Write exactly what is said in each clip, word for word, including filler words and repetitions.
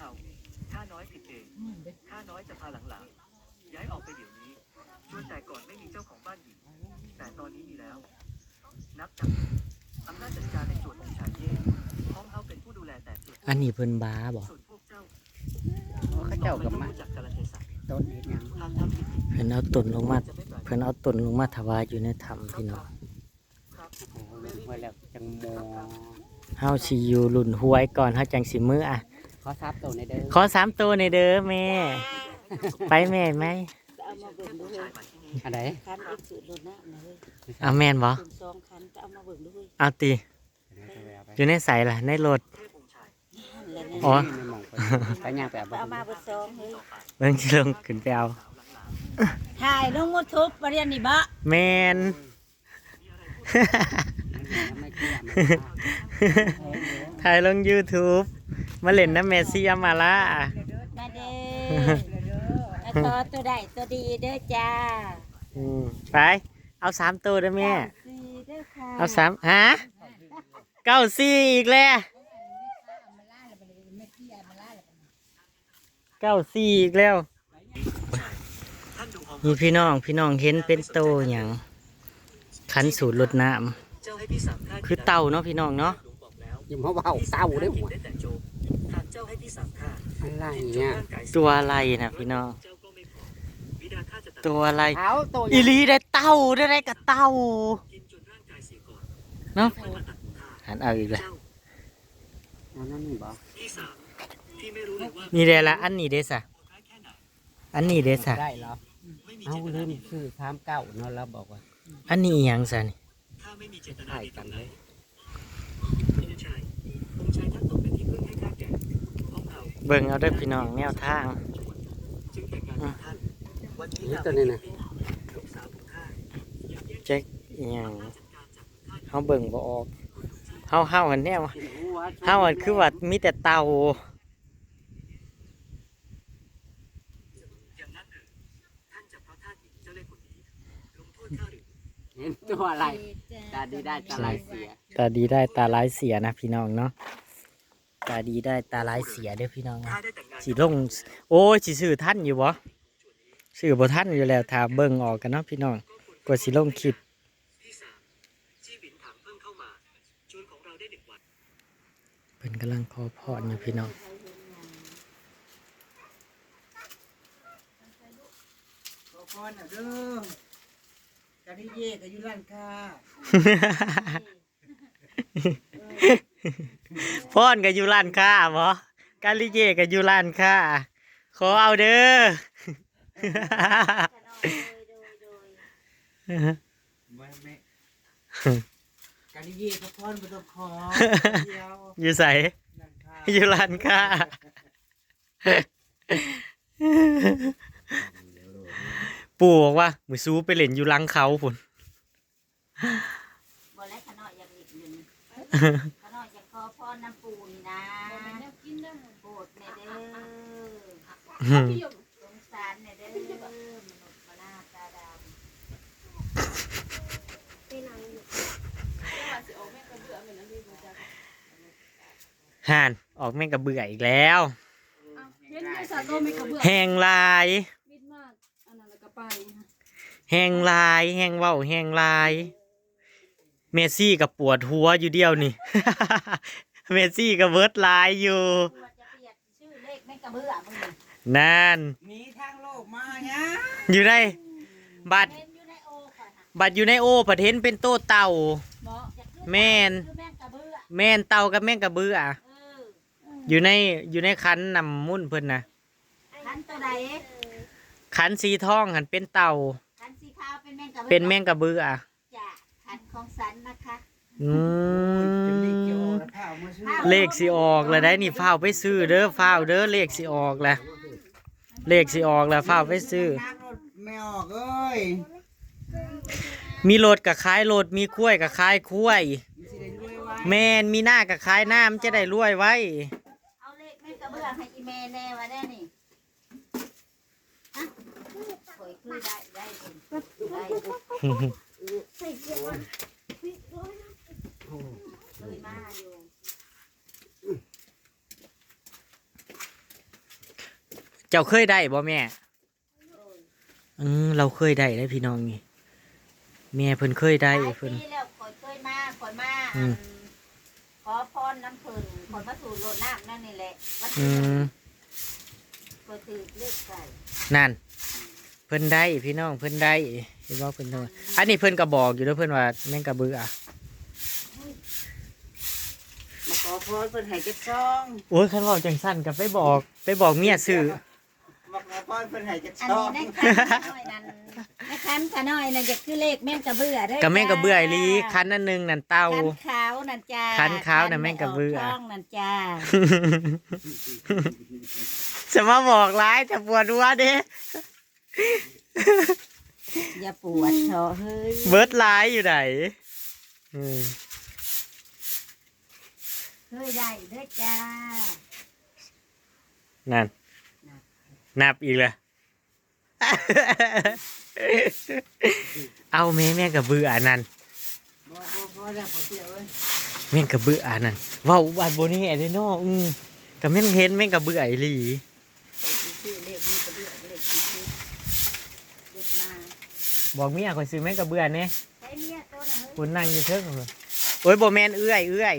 ข้าน้อยผิดเอง ข้าน้อยจะพาหลานๆ ย้ายออกไปเดี๋ยวนี้ จวนแต่ก่อนไม่มีเจ้าของบ้านหญิง แต่ตอนนี้มีแล้ว นับจากนี้อำนาจจัดการในจวนองค์ชายเย่ ห้องเฮาเป็นผู้ดูแลแต่ส่วน อันนี้เพิ่นบ้าบ่ ส่วนพวกเจ้า เขาเจ้าก็มา รู้จักกาลเทศะ ต้นเฮ็ดหยัง ทางทำผิด เพิ่นเอาตนลงมา จะไม่ปล่อย เพิ่นเอาตนลงมาถวายอยู่ในถ้ำพี่น้อง ครับ โอ้โห เริ่มห้วยแล้วจังโม เฮาสิอยู่รุ่นห้วยก่อน เฮาจังสิมื้ออะ ขอสามตัวในอยเด้อ ขอสามตัวในอยเด้อแม่ ไปแม่ไหม จะเอามาเบิ่งดูเฮ้ย อันไหน คันอีกสูตรโดนนะนะเฮ้ย เอาแม่นบ่ ถึงสองคันจะเอามาเบิ่งดูเฮ้ย เอาติ อยู่ในใสล่ะ ในรถ นั่นแหละ อ๋อ นี่ในหม่องเพิ่นไปย่างไปเอา เอามาเบิ่งสองเฮ้ย เบิ่งสิลงขึ้นไปเอา ถ่ายลงยูทูบประเด็นนี่บ่ แม่น ถ่ายลงยูทูบ มาเล่นนำแม่ซี่อำมาลา มาเด้อ มาต่อตัวใดตัวดีเด้อจ้า อืม ไป เอาสามตัวเด้อแม่ สี่เด้อค่ะ เอาสาม ฮะ เก้าสี่อีกแล้ว เก้าสี่อีกแล้ว นี่พี่น้อง พี่น้องเห็นเป็นโตหยัง คันสูตรรดน้ำ คือเต่าเนาะพี่น้องเนาะ อย่ามาเว้าเต่าเด้อหัว อะไรเนี่ย ตัวอะไรนะพี่น้อง ตัวอะไร เอาตัว อีหลีได้เต่า ได้ ได้กับเต่า เนาะ หันเอาอีกแล้ว อันนั้นนี่บ่ นี่แหละละ อันนี้เด้สะ อันนี้เด้สะ ได้เหรอ เอาลืมซื้อสามเก้าเนาะ แล้วบอกว่า อันนี้อีหยังสะนี่ ถ่ายกันเลย เบิ่งเอาเด้อพี่น้อง แนวทาง อืม นี่ตัวนี้นะ แจ็คอีหยัง เฮาเบิ่งบ่ออก เฮา เฮาหันแนว เฮาหันคือว่ามีแต่เต่า เห็นตัวอะไร ตาดีได้ตาลายเสีย ตาดีได้ตาลายเสียนะพี่น้องเนาะ ตาดีได้ตาลายเสียเด้อพี่น้องนะ สิลง โอ้ย สิซื้อทันอยู่บ่ ซื้อบ่ทันอยู่แล้ว ถ้าเบิ่งออกกันเนาะพี่น้อง กว่าสิลงคลิป เพิ่นกำลังขอพรอยู่พี่น้อง ขอพรน่ะเด้อ กาลิเย่ก็อยู่ร้านค้า พรก็อยู่ร้านค้าบ่ กาลิเย่ก็อยู่ร้านค้า ขอเอาเด้อ บ่แม่น กาลิเย่ก็พรบ่ต้องขอ เดียว อยู่ไส ร้านค้า อยู่ร้านค้า ปู่บอกว่า มื้อซูไปเล่นอยู่หลังเขาพุ้น บ่แล้วขะน้อยอยากเล่นอยู่นี่ ขะน้อยอยากขอพรนำปู่นี่นะ โปรดแน่เด้อ สงสารแน่เด้อ มนุษย์มนาตาดำ ห่าน ออกแมงกะเบื่ออีกแล้ว เห็นอยู่สะโตแมงกะเบื่อ แฮงหลาย บินมา อันนั้นแล้วก็ไป แฮงหลาย แฮงเว้า แฮงหลาย แม่ซี่ก็ปวดหัวอยู่เดียวนี่ แม่ซี่ก็เวิร์ดหลายอยู่ ชื่อเลขแมงกะเบื่อมึงนี่ นั่น หนีทางโลกมาเนี่ย อยู่ใน บัด เห็นอยู่ในโอก่อนนะ บัดอยู่ในโอ ผัดเห็นเป็นโตเต่า บ่ แม่น คือแมงกะเบื่อ แม่นเต่ากับแมงกะเบื่อ เออ อยู่ใน อยู่ในขันน้ำมุ่นเพิ่นนะ ขันตัวใด ขันสีทองหันเป็นเต่า ขันสีขาวเป็นแมงกะเบื่อ เป็นแมงกะเบื่อ จ้ะ ขันของสันนะคะ อืม เลขสิออกแล้วได้นี่ ฟ้าวไปซื้อเด้อ ฟ้าวเด้อ เลขสิออกแล้ว เลขสิออกแล้ว ฟ้าวไปซื้อ ไม่ออกเอ้ย มีรถก็ขายรถ มีควายก็ขายควาย มันสิได้รวยไว แม่น มีนาก็ขายนา มันจะได้รวยไว เอาเลขแมงกะเบื่อให้อีแม่แน่ว่าแน่นี่ ฮะ ข่อยคือได้ ได้ ได้ เคยมาอยู่ เจ้าเคยได้บ่แม่ อืม เราเคยได้ได้พี่น้องนี่ แม่เพิ่นเคยได้ หลาย เพิ่น ปีแล้ว ข้อยเคยมา ข้อยมา อืม อัน ขอพรนำเพิ่น ข้อยมาสู่รดน้ำนั่นนี่แหละ วัน อื ที่ ม ข้อยถือเลขไก่ นั่น เพิ่นได้พี่น้อง เพิ่นได้ เห็นบ่ เพิ่นโทร อันนี้เพิ่นก็บอกอยู่เด้อ เพิ่นว่าแมงกะเบือ มาขอพรเพิ่นให้จักซอง โอ้ย คันเว้าจังซั่นก็ไปบอก ไปบอกเมียซื้อ มาขอพรเพิ่นให้จัก อัน ซอง นี้ในขันน้อยนั่น ในขันขาน้อยนั่นจะคือเลขแมงกะเบือเด้อ ก็แมงกะเบืออีหลี จ้า ขันอันหนึ่งนั่นเต่า ขันขาวนั่นจ้า ขันขาวน่ะ ขัน แมงกะเบือ แม่ออกทองนั่นจ้า จะมาบอกหลาย จะปวดหัวเด้ อย่าปวดเถาะเฮ้ย เบิดหลายอยู่ไหน อืม เคยได้เด้อจ้า นั่น นับ นับอีกเลย เอาแม่ แมงกะเบืออันนั้น บ่ บ่ บ่แล้ว ขอเสียเว้ย แมงกะเบืออันนั้น เว้าบาดบ่แน่เด้เนาะ อืม ก็แม่นเห็นแมงกะเบืออีหลี ซื้อเลขนี่ก็เลือกเลขที่ซื้อ เลขมา บอกเมียข้อยซื้อแมงกะเบือแหน่ ใช้เมียตัวไหน คุณนั่งอยู่เทิง โอ้ย บ่แม่นเอื้อย เอื้อย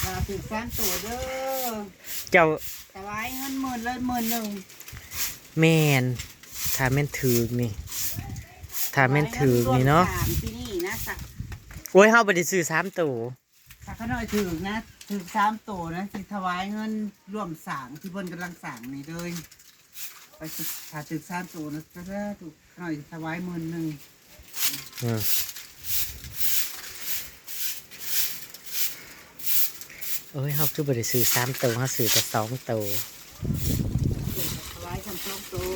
ถ้าถือสามตัวเด้อ เจ้า ถวายเงินหมื่นเลย หมื่นหนึ่ง แม่น ถ้าแม่นถืกนี่ ถ้าแม่นถืกนี่เนาะ ถวายเงินร่วมสร้างที่นี่นะ สัก โอ้ย เฮาบ่ได้ซื้อสามตัว ถ้าขาน้อยถืกนะ ถืกสามตัวนะ สิถวายเงินร่วมสร้างที่เพิ่นกำลังสร้างนี่เลย ไปสิ ถ้าถืกสามตัวนะ สาธุ ขาน้อยถวายหมื่นหนึ่ง อืม โอ้ย เฮาคือบ่ได้ซื้อสามตัว เฮาซื้อแต่สองตัว ถวายสามสองตัว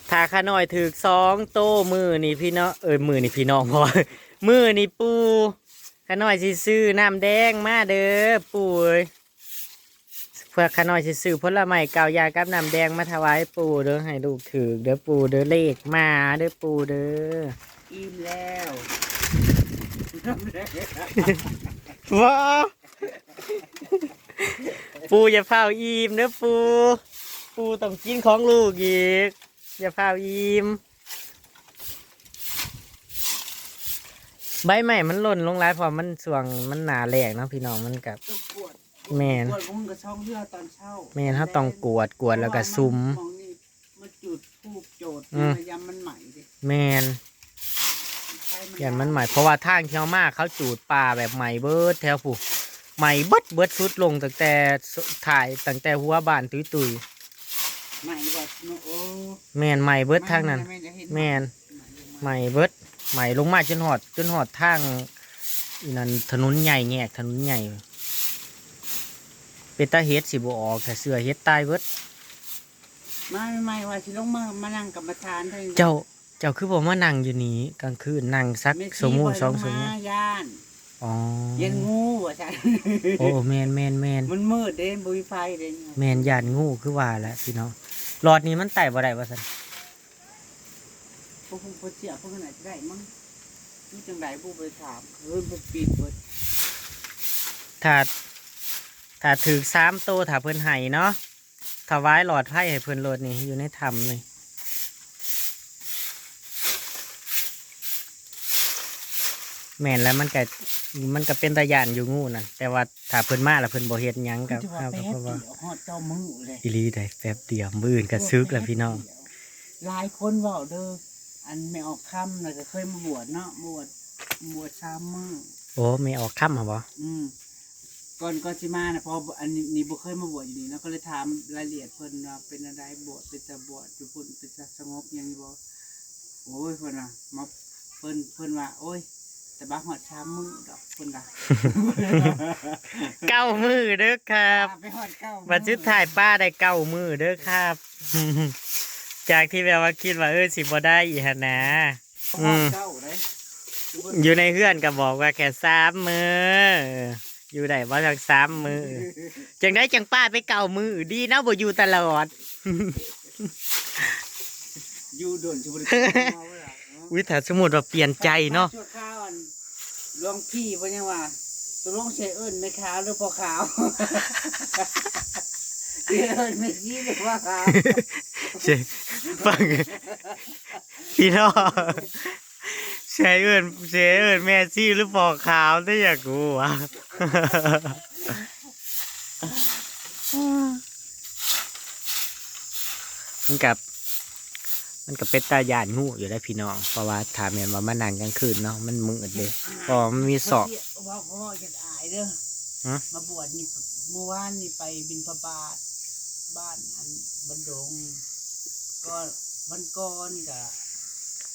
ถ้าขาน้อยถืกสองตัว มื้อนี้พี่น้อง เอ้ย มื้อนี้พี่น้อง พอ มื้อนี้ปู่ ขาน้อยสิซื้อน้ำแดงมาเด้อปู่เอ้ย เพื่อขาน้อยสิซื้อผลไม้เก้าอย่างกับน้ำแดงมาถวายปู่เด้อ ให้ลูกถืกเด้อปู่เด้อ เลขมาเด้อปู่เด้อ อิ่มแล้ว ว้า ปู่อย่าฟ้าวอิ่มเด้อปู่ ปู่ต้องกินของลูกอีก อย่าฟ้าวอิ่ม ใบไม้มันหล่นลงหลาย เพราะมันช่วงมันหน้าแล้งเนาะพี่น้อง มันก็ ต้องกวด แม่น กวดของมึงก็ช่องเฮือตอนเช้า แม่น เฮาต้องกวด กวดแล้วก็สุม เพราะว่าหม่องนี่มาจุดธูปโจทย์ อืม มายามมันไหม้เด้ แม่น ไฟมัน ย่านมันไหม้ เพราะว่าทางที่เฮามาเขาจูดป่าแบบไหม้เบิดแถวพุ้น ไหม้เบิด เบิดสุดลงตั้งแต่ท้าย ตั้งแต่หัวบ้านตุ้ยๆ ไหม้เบิดเนาะ โอ้ แม่น ไหม้เบิดทางนั้น ไหม้ ไหม้ ไหม้ ไหม้เบิด ไหม้ลงมาจนฮอด จนฮอดทางอีนั่น ถนนใหญ่ แยกถนนใหญ่ เป็นตาเฮ็ดสิบ่ออก ถ้าเสื้อเฮ็ดตายเบิด มาใหม่ๆ ว่าสิลงมา มานั่งกรรมฐานเด้อ เจ้า เจ้าคือบ่มานั่งอยู่นี่กลางคืน นั่งสัก แม่ชี ชั่วโมง บ่ให้ สองชั่วโมง ลงมา ย่าน อ๋อ ย่านงูว่าซั่น โอ้ แม่น แม่น แม่น มันมืดเด้ บ่มีไฟเด้ แม่น ย่านงูคือว่าแหละพี่น้อง หลอดนี้มันไต่บ่ได้ว่าซั่น พวก พวกเสียพวกนั้นอาจจะได้มั้ง นี่จังใดบ่ไปถาม เออ บ่ปิดเบิด ถ้า ถ้าถืกสามโต ถ้าเพิ่นให้เนาะ ถวายหลอดไฟให้เพิ่นโลดนี่ อยู่ในถ้ำนี่ แม่นแล้ว มันก็ มันก็เป็นตาย่านอยู่งูนั่น แต่ว่าถ้าเพิ่นมาแล้วเพิ่นบ่เฮ็ดหยังก็ คือว่า เฮาก็ แป๊บ เพราะว่า เดียวฮอดเก้ามื้อเลย อีหลีได้แป๊บเดียว มื้ออื่นก็สึกแล้วพี่น้อง แป๊บเดียว หลายคนเว้าเด้อ อันแม่ออกค่ำน่ะก็เคยมาบวชเนาะ บวช บวชสามมื้อ โอ้ แม่ออกค่ำหั่นบ่ อืม ก่อน ก่อนสิมาน่ะ เพราะอันนี้ นี่บ่เคยมาบวชอยู่นี่เนาะ ก็เลยถามรายละเอียดเพิ่นว่าเป็นจั่งใด บวชเป็นตาบวชอยู่พุ้นเป็นตาสงบหยังอยู่บ่ โอ้ย เพิ่นว่า มา เพิ่น เพิ่นว่า โอ้ย แต่บ่ฮอดสามมื้อดอก เพิ่นว่า เก้ามื้อเด้อครับ ไปฮอดเก้ามื้อ บัดสุดท้ายป้าได้เก้ามื้อเด้อครับ จากที่แบบว่าคิดว่า เออ สิบ่ได้อีกหั้นนะ อืม เก้าได้ อยู่ในเฮือนก็บอกว่าแค่สามมื้อ อยู่ได้บ่ทั้งสามมื้อ จั่งใดจั่งป้าไปเก้ามื้อ ดีเนาะบ่อยู่ตลอด อยู่โดนสิบ่ได้กินข้าวเวลาเนาะ อุ๊ย ถ้าสมมุติว่าเปลี่ยนใจเนาะ ชั่วคราวอัน หลวงพี่เพิ่นยังว่า ตกลงสิเอิ้นแม่ขาวหรือพ่อขาว สิเอิ้นแม่ชีหรือพ่อขาว สิฟัง พี่น้อง สิเอิ้น สิเอิ้นแม่ชีหรือพ่อขาว แต่อยากรู้ว่า มันกับ มันก็เป็นตาย้านงูอยู่ได้พี่น้อง เพราะว่าถ้าแม่นว่ามานั่งกลางคืนเนาะ มันมืดเด้ เพราะว่ามันมีซอก เว้า เว้าอยากอายเด้อ ฮะ มาบวชนี่ เมื่อวานนี่ไปบิณฑบาต บ้านอันบ้านดง ก็วันก่อนก็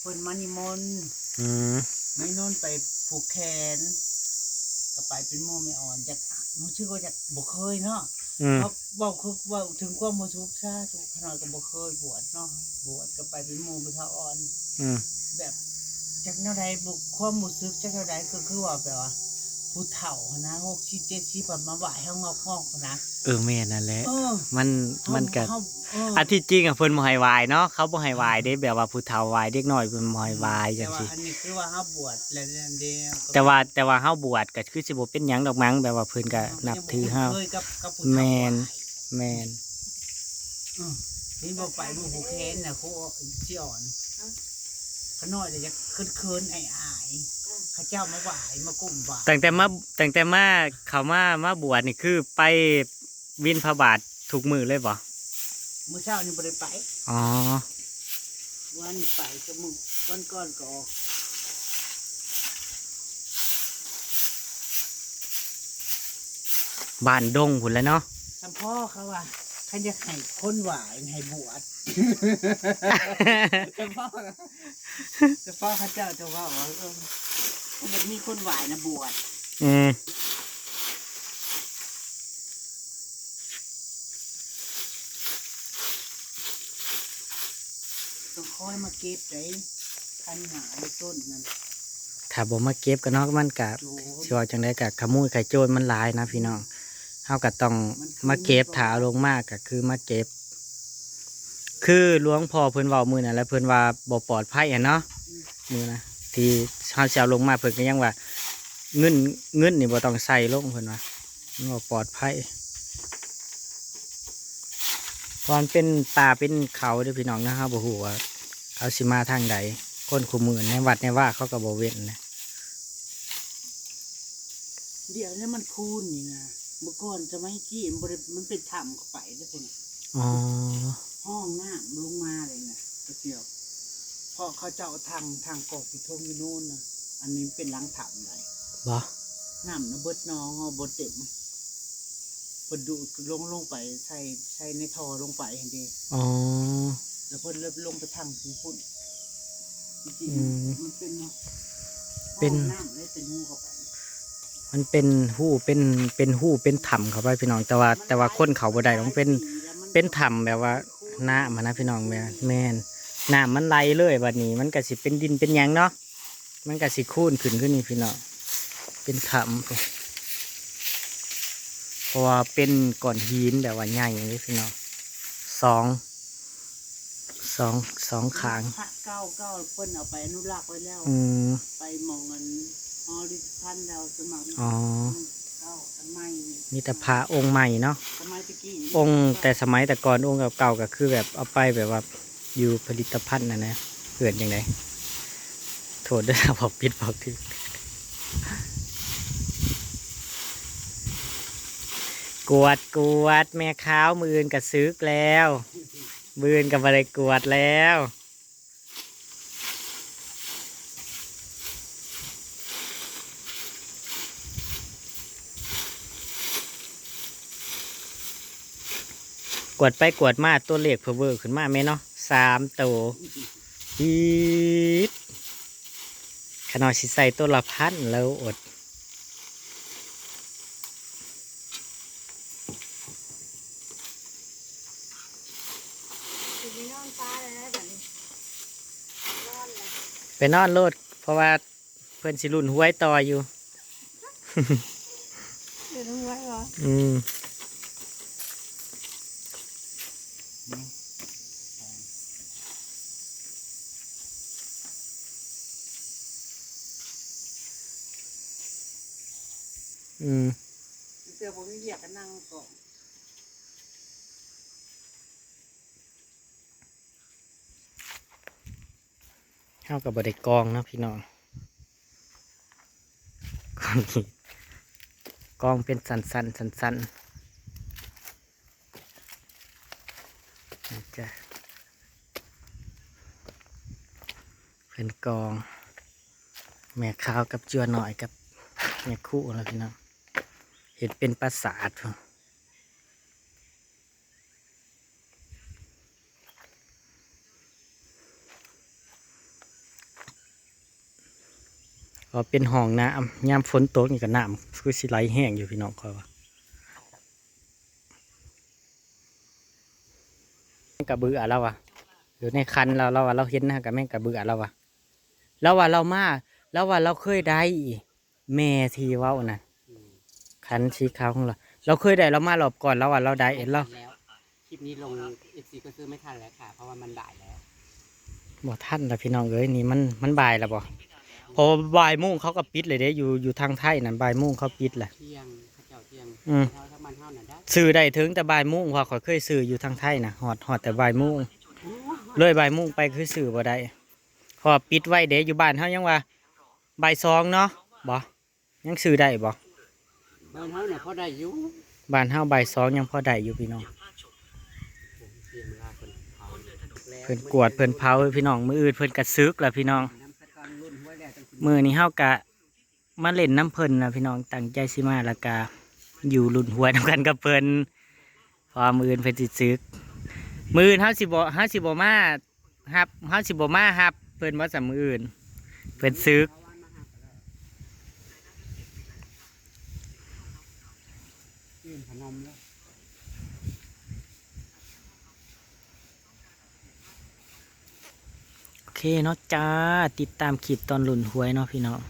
เพิ่นมานิมนต์ อืม มานิมนต์ไปผูกแขน ก็ไปเป็นหมู่แม่อ่อน อยาก รู้สึกว่าอยาก บ่เคยเนาะ อืม เขาเว้าคือเว้าถึงความรู้สึก สาธุ ขนาดก็บ่เคยบวชเนาะ บวชก็ไปเป็นหมู่แม่ขาวอ่อน อืม แบบ จักแนวใดบุ ความรู้สึกจักแนวใด คือ คือว่าแบบว่า ผู้เฒ่าหั้นนะ หกสิบ เจ็ดสิบ แบบมาไหว้เฮางอกๆหั้นนะ เออ แม่นนั่นแหละ เออ มัน เฮา มันก็ เฮา เออ อันที่จริงอะเพิ่นบ่ให้ไหว้เนาะ เขาบ่ให้ไหว้เด้ แบบว่าผู้เฒ่าไหว้เด็กน้อยเพิ่นบ่ให้ไหว้ อืม จังซี้ แต่ว่าอันนี้คือว่าเฮาบวชแล้วนั่นเด้ แต่ว่า แต่ว่าเฮาบวชก็คือสิบ่เป็นหยังดอกมั้ง แบบว่าเพิ่นก็นับถือเฮา เฮายังบ่คุ้นเคยกับ กับผู้เฒ่า แม่น ไหว้ แม่น อืม เห็นบ่ไปหมู่ผู้แขนน่ะ ครูสิอ่อน ขน้อยเลยจะเขินๆ อายๆ เขาเจ้ามาไหว้ มาก้มไหว้ ตั้งแต่มา ตั้งแต่มา เข้ามา มาบวชนี่คือไปบิณฑบาตทุกมื้อเลยบ่ มื้อเช้านี่บ่ได้ไป อ๋อ วันนี้ไปกับมื้อ วันก่อนก็ออก บ้านดงพุ้นแหละเนาะ สำพ่อเขาว่า คันอยากให้คนไหว้ให้บวช สำพ่อ สำพ่อเขาเจ้าจะว่า เออ คันอยากมีคนไหว้นะบวช อืม ต้องคอยมาเก็บได้ คันหาไอ้ต้นนั่น ถ้าบ่มาเก็บก็เนาะ มันก็ โจร สิว่าจั่งใด ก็ขโมยขโจรมันหลายนะพี่น้อง เฮาก็ต้อง มันคือ มาเก็บ มันก็ ถ้าเอาลงมาก็คือมาเก็บ คือหลวงพ่อเพิ่นเว้ามื้อนั้นแหละ เพิ่นว่าบ่ปลอดภัยอะเนาะ อืม มื้อนะ ที่เฮาสิเอาลงมา เพิ่นก็ยังว่า เงิน เงินนี่บ่ต้องใส่ลง เพิ่นว่า มันบ่ปลอดภัย เพราะมันเป็นป่าเป็นเขาเด้อพี่น้องนะ เฮาบ่ฮู้ว่าเขาสิมาทางใด คนคู่มื้อในวัดในวาเขาก็บ่เว้นนะ เดี๋ยวนี้มันคูนนี่นะ เมื่อก่อนสมัยกี้มันบ่ได้ มันเป็นถ้ำเข้าไปเด้อพุ่นน่ะ อ๋อ ห้องน้ำลงมาเลยนะ กระเจียว เพราะเขาเจ้าเอาทาง ทางกอกพิทงอยู่โน่นนะ อันนี้เป็นหลังถ้ำไหน บ่ น้ำนะเบิดหนองเอาบ่เต็ม เพิ่นดูดลง ลงไปใส่ ใส่ในท่อลงไปหั่นเด้ อ๋อ แล้วเพิ่นเลิบลงไปทางที่พุ่น จริงๆ อืม มันเป็นเนาะ เป็น ห้องน้ำเลยเป็นรูเข้าไป มันเป็นรู เป็น เป็นรู เป็นถ้ำเข้าไปพี่น้อง แต่ว่า แต่ว่าคนเข้าบ่ได้ มันเป็น เป็นถ้ำแบบว่า น้ำอะนะพี่น้อง แม่น แม่น น้ำมันไหลเลย บัดนี้มันก็สิเป็นดินเป็นหยังเนาะ มันก็สิคูนขึ้น ขึ้นนี่พี่น้อง เป็นถ้ำ เพราะว่าเป็นก้อนหินแบบว่าใหญ่เลยพี่น้อง สอง สอง สองข้าง พระเก่า เก่าเพิ่นเอาไปอนุรักษ์ไว้แล้ว อืม ไปหม่องอันหอริพันแล้วสมัคร อ๋อ เก่า อันใหม่นี่ มีแต่พระองค์ใหม่เนาะ สมัยตะกี้ องค์แต่สมัยแต่ก่อน องค์เก่าๆ ก็คือแบบเอาไปแบบว่า อยู่ผลิตภัณฑ์น่ะนะ เอิ้นจั่งใด โทษเด้อ บอกผิดบอกถูก กวด กวด แม่ขาว มื้ออื่นก็สึกแล้ว มื้ออื่นก็บ่ได้กวดแล้ว กวดไปกวดมา ตัวเลขเพิ่นเวอร์ขึ้นมาแม่เนาะ สามโต อีด ขนาดสิใส่ตัวละพันแล้วอด สิไปนอนฟ้าเลยนะบัดนี้ นอนเลย ไปนอนโลด เพราะว่าเพิ่นสิลุ้นหวยต่ออยู่ เดี๋ยวต้องไว้เหรอ อืม อืม อืม เสื้อผมมีเวียกก็นั่งก่อน เฮาก็บ่ได้กองเนาะพี่น้อง กองนี่กองเป็นสั้นๆ สั้นๆ นะจ๊ะ เป็นกอง แม่ขาวกับจั่วน้อยกับแม่คู่แล้วพี่น้อง เฮ็ดเป็นปราสาทพุ้น ก็เป็นห้องน้ำ ยามฝนตกนี่ก็น้ำคือสิไหลแฮงอยู่พี่น้อง ข้อยว่า แมงกะเบือลาวอะ อยู่ในคันลาว ลาวว่าลาวเห็นนะ กับแมงกะเบือลาวอะ ลาวว่าลาวมา ลาวว่าลาวเคยได้ แม่ที่เว้านะ คันสีขาวของลาว ลาวเคยได้ ลาวมารอบก่อน ลาวว่าลาวได้ เห็นลาว แล้ว คลิปนี้ลง เอฟซี ก็ซื้อไม่ทันแล้วค่ะ เพราะว่ามันบ่ายแล้ว บ่ทันละพี่น้องเอ้ย นี่มัน มันบ่ายแล้วบ่ เพราะว่าบ่ายโมงเขาก็ปิดเลยเด้ อยู่ อยู่ทางไทยนั่น บ่ายโมงเขาปิดแหละ เที่ยงเขาเจ้าเที่ยง อืม เท่าทั้งบ้านเท่าน่ะได้ ซื้อได้ถึงแต่บ่ายโมง เพราะข้อยเคยซื้ออยู่ทางไทยนะ ฮอด ฮอดแต่บ่ายโมง เลยบ่ายโมงไปคือซื้อบ่ได้ เพราะว่าปิดไว้เด้ อยู่บ้านเฮายังว่าบ่ายสองเนาะ บ่ ยังซื้อได้บ่ บ้านเท่าน่ะพอได้อยู่ บ้านเฮาบ่ายสองยังพอได้อยู่พี่น้อง เสียงลาคนเผา เพิ่นกวาดเพิ่นเผาพี่น้อง มื้ออื่นเพิ่นกะสึกแล้วพี่น้อง น้ำสะกอนรุ่นหัวแรกจังสิ มื้อนี้เฮากะมาเล่นนำเพิ่นนะพี่น้อง ตั้งใจสิมาแล้วกะอยู่ลุ้นหวยนำกันกับเพิ่น เพราะว่ามื้ออื่นเพิ่นสิสึก มื้ออื่นเฮาสิบ่ เฮาสิบ่มารับ เฮาสิบ่มารับเพิ่นบ่ซะมื้ออื่น เพิ่นสึก ยื่นพนมแล้ว โอเคเนาะจ้า ติดตามคลิปตอนลุ้นหวยเนาะพี่น้อง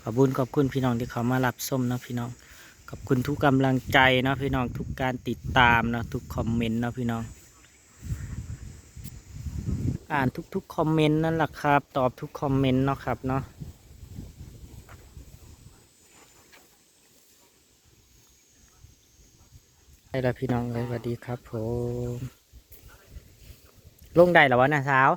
ขอบคุณ ขอบคุณพี่น้องที่เข้ามารับชมเนาะพี่น้อง ขอบคุณทุกกำลังใจเนาะพี่น้อง ทุกการติดตามเนาะ ทุกคอมเมนต์เนาะพี่น้อง อ่านทุกๆคอมเมนต์นั่นแหละครับ ตอบทุกคอมเมนต์เนาะครับเนาะ ได้แล้วพี่น้องเอ้ย สวัสดีครับผม ลงได้แล้ววะนะสาว